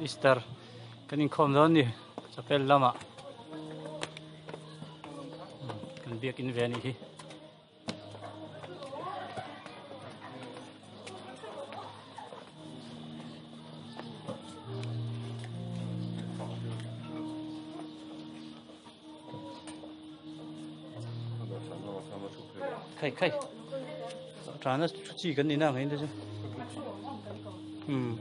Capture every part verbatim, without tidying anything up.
Sister, kan inkhawm dawn ni, chapel lama. Kan biak in ve ni hi. Khai, khai. Ṭhana ṭhu chi kan ni na ngaina chu. Hmm.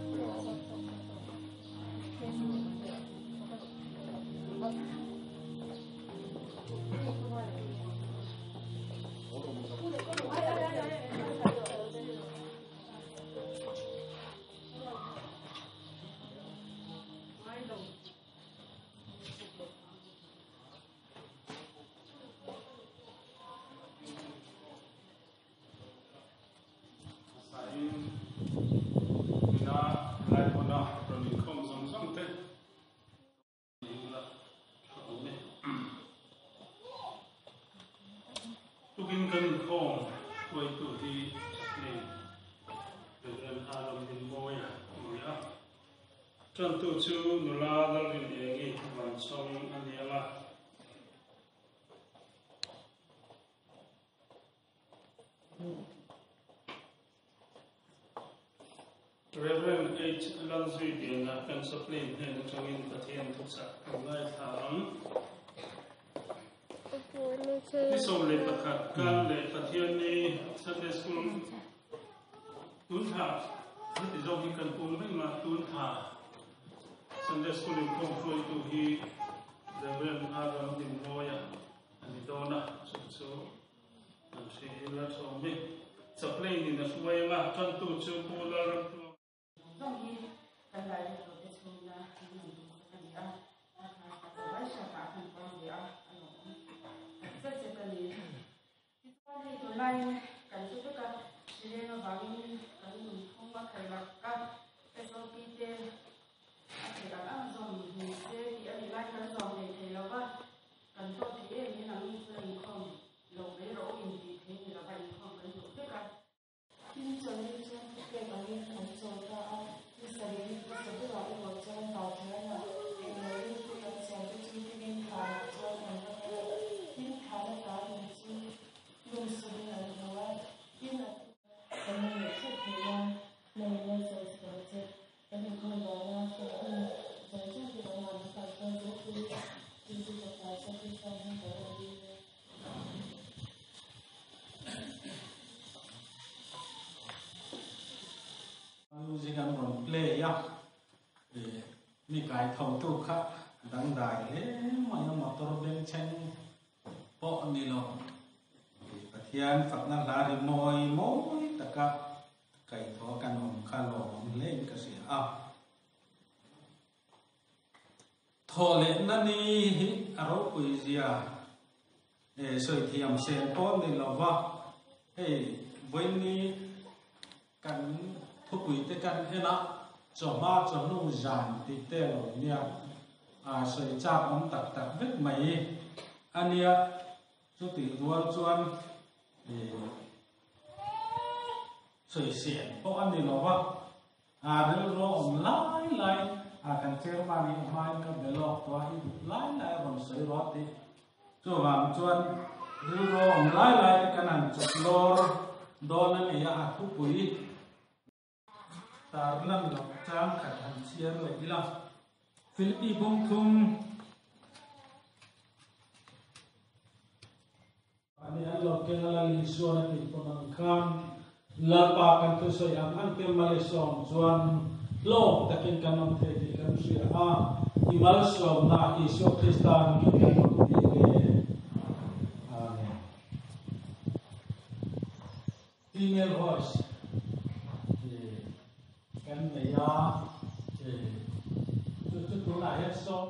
Tukin kan inkhawm hruoitu hi Reverend Aaron Dinmawia a ni a. Ṭantu chu Nula Lalrinengi Vanchawng a ni a. Reverend H Lalzuibienga kan chaplain hnen aṭangin Pathien thuchah kan ngaithla ang. Ni sawm le pakhat kan le Pathienni Sunday School tun thla, heti zawng hi kan pung veng a, tun thla Sunday School inkhawm hruoitu hi Reverend Aaron Dinmawia a ni dawn a, chu chu. Kan hre hi la thawm hi. Chaplain-in a hruai ang a, ṭantu chu Pu Lalramtluang. Zawng hi kan lai ṭantu te chungin a, kan hmang tum sak a ni a. A hma tak a vai sak a kan pawm ve a, a lawm zet zet a ni. Tichuan hei tunlaiin kan hlu vek a, hri leng avangin kan nun thung a khai mak a, S O P te a thei ang ang zawm ni se tih a nih lai kan zawm thei thei lo va, kan tawp thei em in ang in chu la inkhawm lo mai rawh u, inti thei ni lo va, inkhawm kan duh vek a. Tin, chawl ni chuan thupek angin an chawl ta a, ni sarih ni pasarih a erawh chuan Pauthiana englo ringtu kan chawl te chu tin in thlan ah chuan an va kal a, tin thlan atan in chu lungsunin an hmu a, tin a kan hmu leh thlek theih nan, nanina chawl sak ang che, kan inkhawm dana ṭha a ni, chawl ṭha hi kan man kha chuan chu chu, chu chu ka hmasa chu chuan hung kan awm ding. Music an rawn play a, eh, mi kai tho tu kha dangdai hle mai a, motor beng cheng pawh ni lo. Eh, Pathian fakna hla ri mawi mawi taka kai thaw kan awm kha lawm hle in ka hria a. Thawhlehna ni hi a ropui zia, eh, sawi thiam sem pawh ni lo va. Hei, vawiin ni kan thupui te kan en a, chawhma chawhnu zan tih te lo nia, a, sawi chak awm tak tak vek mai a nia. Chutih rual chuan, eh, sawi sem pawh a ni lo va. A, rilru awm lai lai, a, kan chairman-in hmain ka belawk tawh a, i duh lai lai rawn sawi rawh a tih. Chuvang chuan rilru awm lai lai te kan han chawk lawr dawn a ni a, a thupui. Tarlan lo chang khat han chhiar leh ila. Philippi bung thum. Ani an lo keng a, Lal Isuan a tih pawn ang khan, Lalpa kan thusawi ang ang te malsawm chuan lawm takin kan awm thei tih kan hria a, i malsawmna Isu Krista hmingin kan awm tih nge. Amen. Female voice, eh, kan nei a, eh, chu, chu tunah hian sawm.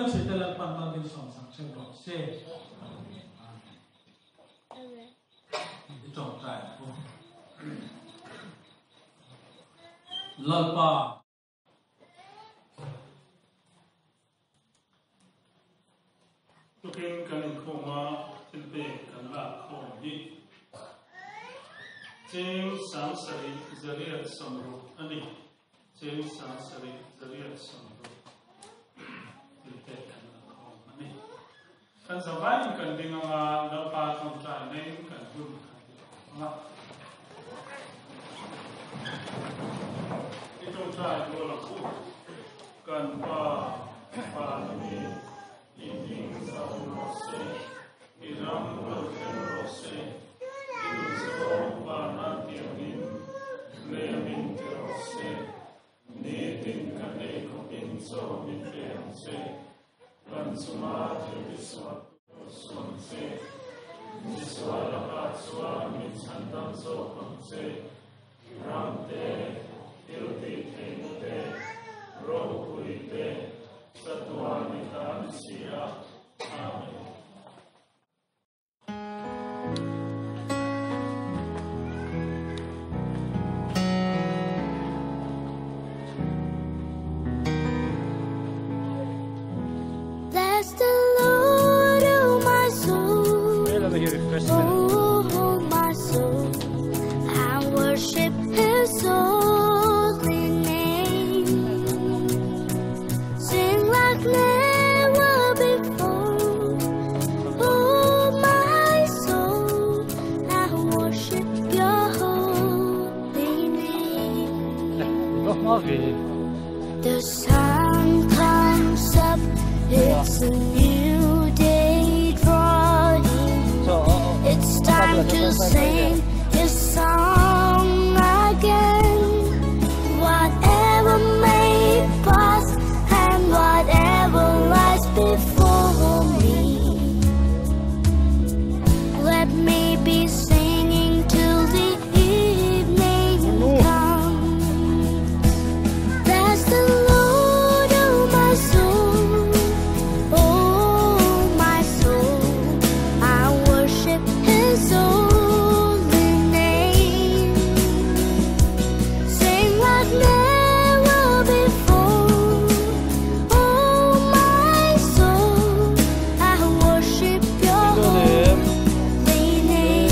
Sita Lalpan mal ding sawm sak chen rawh se. I ṭawngṭai. Lalpa. Tukin kan inkhawma thilpek kan lak khawm hi James sang sari zariat sawmruk a nih. James sang sari zariat sawmruk. Thilpek kan lak khawm a nih. Kan zavaiin kan ding anga, Lalpa ṭawngṭainain kan hun kan ding anga. I ṭawngṭai ruol a khu. Kan Pa, Pa ni, i hming zâr raw se, i ram ṭha tlem raw se, i inchawk vana tieng hin, lem intir raw se, nitin kan ei khawpin chawm inpêk raw se, kan chunga thil tisuol suol che. Misuol a pa chuan min chhandam zawk ang che. Ram te, thil tih theihna te, ropui te, chatuan i ta ni si a. Amen. Bless the Lord, oh my soul. Hey, let me hear it first. Oh, oh, my soul, I worship his holy name. Sing like never before. Oh, my soul, I worship your holy name. Nochmal wie. The sun comes up, it's a new day dawning. It's time to sing this song again. Whatever may pass and whatever lies before me, let me be singing till the evening comes. Bless the Lord, oh my soul, oh my soul, I worship his holy name. Sing like never before. Oh my soul, I worship your holy name.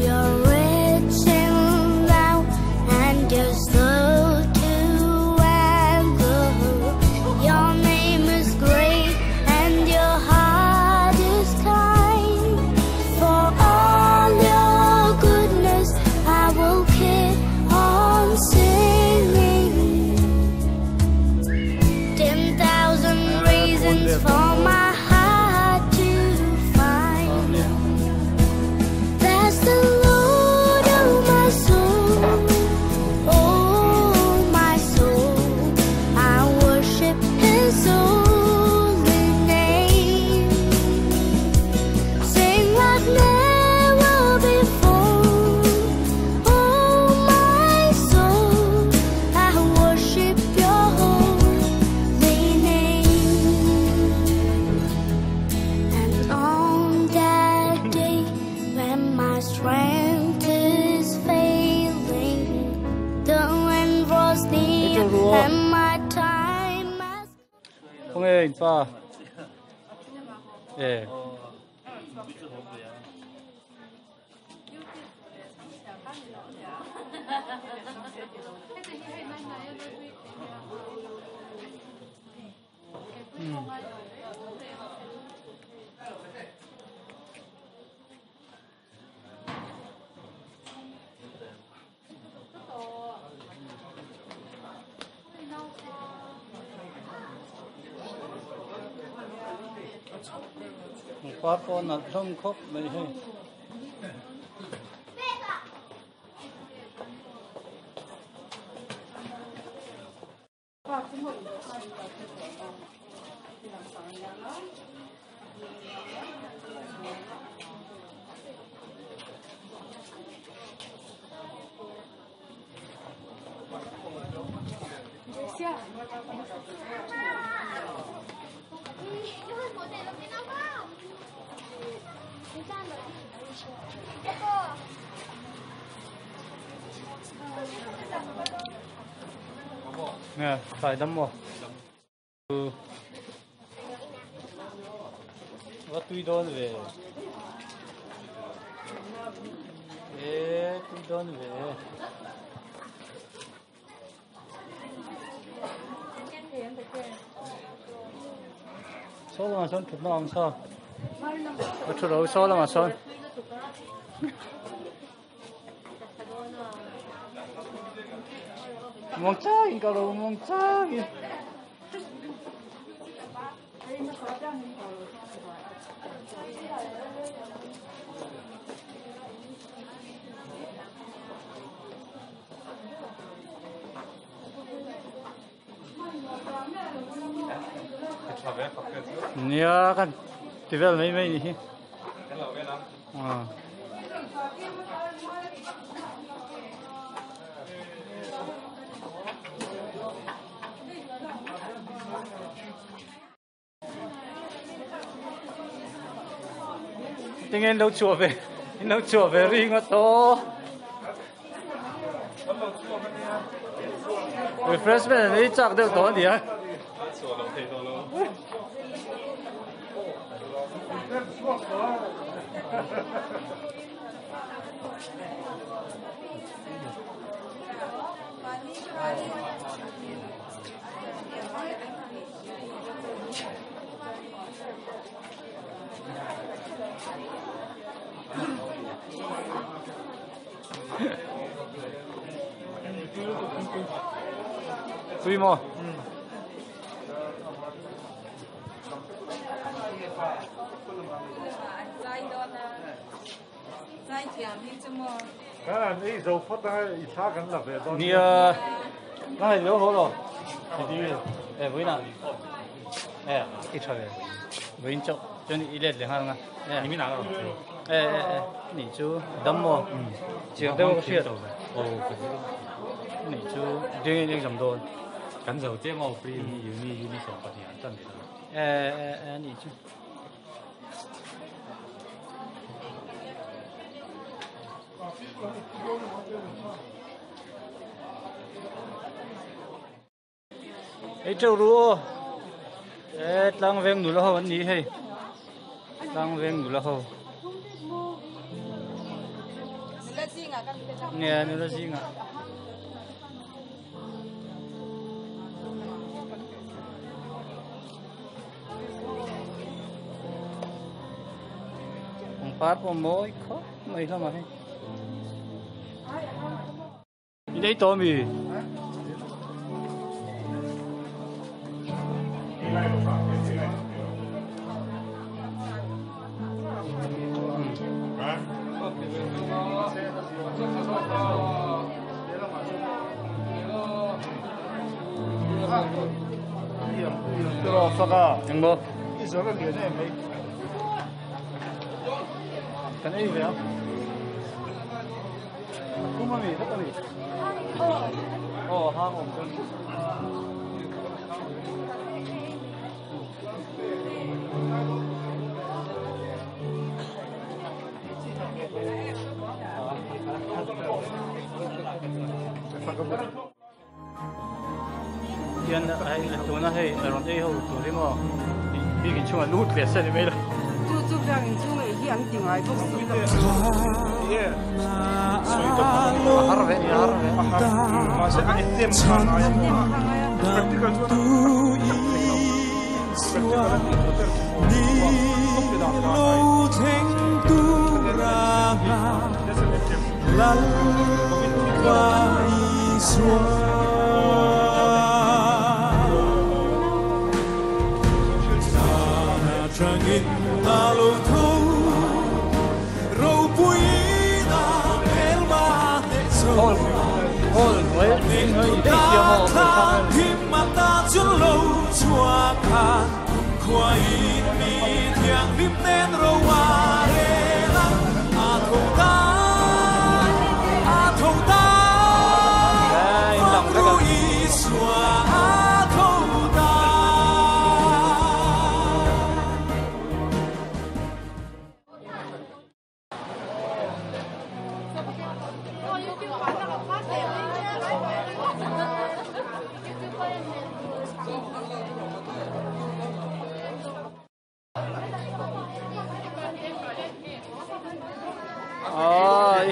You're rich in love and you're slow to anger. Your name is great and your heart is kind. For all your goodness, I will keep on singing. Ten thousand reasons for my heart to find. Bless the Lord, oh my soul, oh my soul, I worship his holy name. Sing like never before. Oh, my soul, I worship your holy name. And on that day when my strength is failing, the end draws near and my time has Hung e, in pa. E. Hmm. Par pawh nalh hlawm khawp mai hei. Nge, khai dam maw? Va tui dawn ve. E, tui dawn ve. Saw lama sawn ṭhutna awm sa. Va ṭhu ro, saw lama sawn. Muang changin ka ro, muang changin. Nia, kan ti vel mei mei ni hi. Ah. Tin, in lo chuh ve, in lo chuh ve ring a tawh. Refreshment an ei chak deuh tawh a nia. Tui maw? Kan ei zo phawt a, i thla kan la ve dawn. Nia, ngai lo ho lo. Ti ti. E, vawiin a. E, i ṭha ve. Vawiin chau. Chuan i let leh nghal nga. E. I min a lo. E, e, e. Ni chu dam maw? Mm. Chiang deuh ka hriat. Oh. Ni chu ding in exam dawn. Kan zo che maw, pre, uni, uni, uni sawm pahnih an tan ve lo. E, e, e, ni chu. Ei ṭeuh ru aw. E, Tlangveng nula ho an ni hei. Tlangveng nula ho. Nge, nula zinga. Pangpar pawh mawi khawp mai hlawm a hei. I nei tawh mi? Eng bo? Kan ei ve a. Kum a mi, tak a mi. Oh, hang awm chuan. Hian a, a tuna hei a rawn ei ho tur hi maw? Bikin chunga lut ve se ni mai la. Chu chu vang in chung ei hi an ti ngai bawk si lo. Har ve ni, har ve. Mahse, a attempt kha ngai a. Attempt kha ngai a. Practical chuan. Practical. Ni lo thleng tura nga. Lalpa Isua, aṭangin a lo tho, ropuina hmelma te chau. Hall, hall, well, ning hoi, tuta thang him ata chun lo chhuak khan. Khua in mi thianghlim nen ro a rel a, a tho ta, a tho ta. Ai, lang vek a. Isua a tho ta.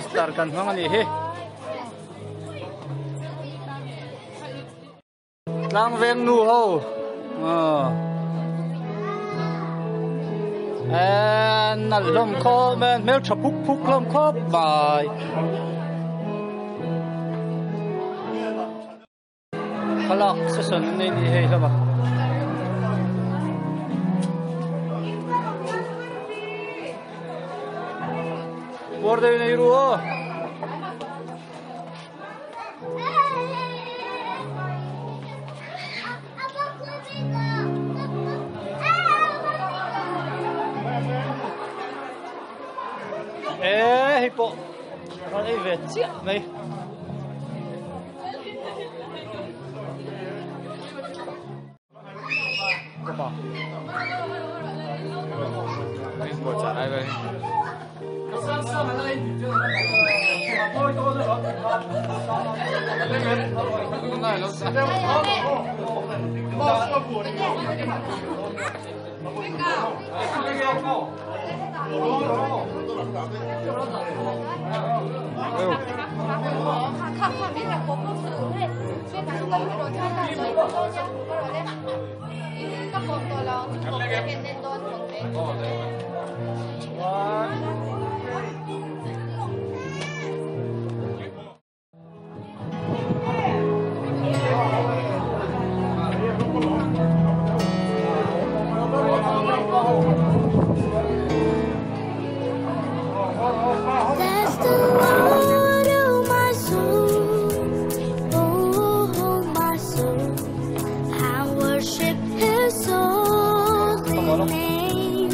Star kan hmang a ni hi. Tlangveng nu ho. Ah. Eh, nal hlawm khawp, eh, hmelṭha phuk phuk hlawm khawp mai. Khalak session nei ni hei hlawm a. Puar deu nei ru aw. Eh, hi po. Ei ve chiah mai. That's the Lord of my soul, oh my soul. I worship his holy name.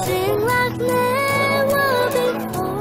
Sing like never before.